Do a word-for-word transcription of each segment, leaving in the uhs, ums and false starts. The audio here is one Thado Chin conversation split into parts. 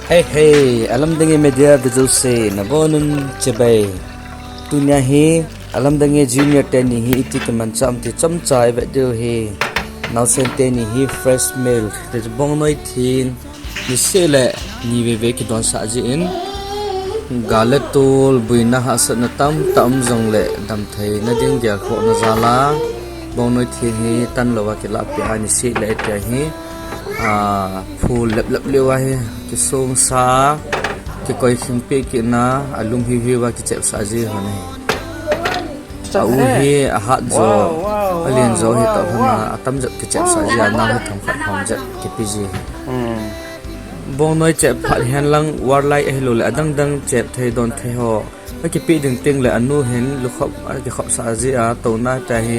Hei hei, alamdang e media vejousen, nabonun chibai. Tunia hi alamdang e junior teni hi iti kimanchah ham ti chomcha ivet diu ahi. Naosen teni hi fresh meal, ti bongnoi thin, niseh le ni veve kidonsah jin, gal le tol, buina hahsatna tamtah um jongle damtheina ding gelkhohna jal a bongnoi thin hi tanlouva kilahpeh a niseh le itia hi, a, phul leplep leuva hi kisongsa, kikoi khingpeh kitna, alum hiuhiuva kichepsah ji hon ahi. Au hi ahat jo, alen jo hitah lhon a, atamjep kichepsah ji a, nao hi themkhat khom jep kipe ji ahi. Bongnoi chep phat hen lang, warlai ahilouleh adangdang chep thei don thei ho akipeh ding tengle anu hin lukhop akikhopsah ji a, touna tia hi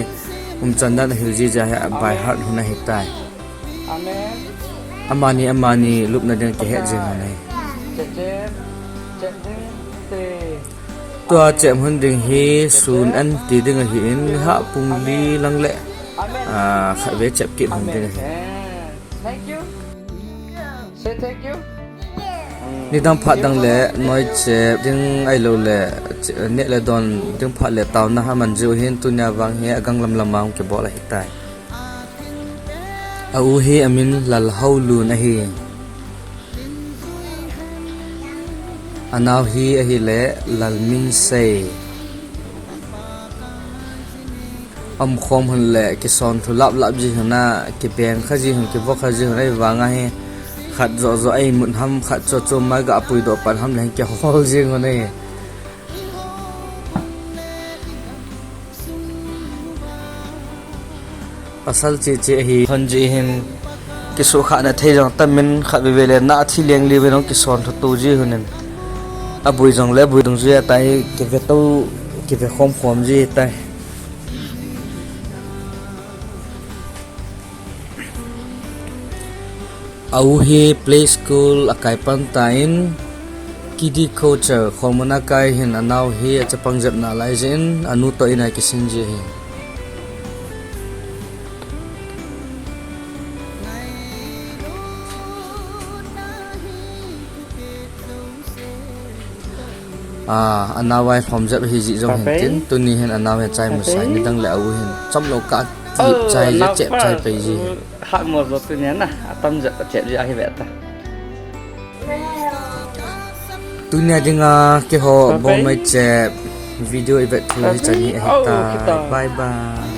umchan dan ahil ji jeh a hi by heart hon ahitai. Amani amani lupna ding kihet jeng hon ahi. Tua chep hon ding hi sun an ti ding ahin, nilhah pung li lang le, a, khatvei chep kit hon ding ahi. Nidang phat dang le noi chep ding ahilouleh neh le don ding phat le taona aman jiu hin, tunia vang hi agang lamlam a hung kibol ahitai. A u hi amin Lalhaolun ahi. Anao hi ahile Lalminsei. Aumkhom hon le kisonlhu laplap ji hon a, kibeng kha ji hon, kivo kha ji hon, ahivang a hi khat joh joh a imut ham, khat chu chu mai ga puidoh pan ham le hin kihol jing hon ahi. Pasal cheche ahi hon jeh hin, kisuhkhahna thei jong tamin, khatvei vei le na athi leng liuvin hung kisonlhu to ji hon in, abui jongle abui dungjui a tai, kive to, kive khom khom ji tai. A u hi play school akai pan tan, Kiddie Culture khomun akai hin, anao hi achapang jep nalai jeh in anu toh in a kisin ji ahi. A, anao a lhom jep ahi jeh jong hin tin, tuni hin anao hi achai masai, nidang le a u hin chomlou kah a chep chai pai ji. Hatmo jo tunia na, atam jep achep ji ahi ve ta. Tunia dinga keiho bongnoi chep video ivet thu hichan hi ahitai. Bye bye.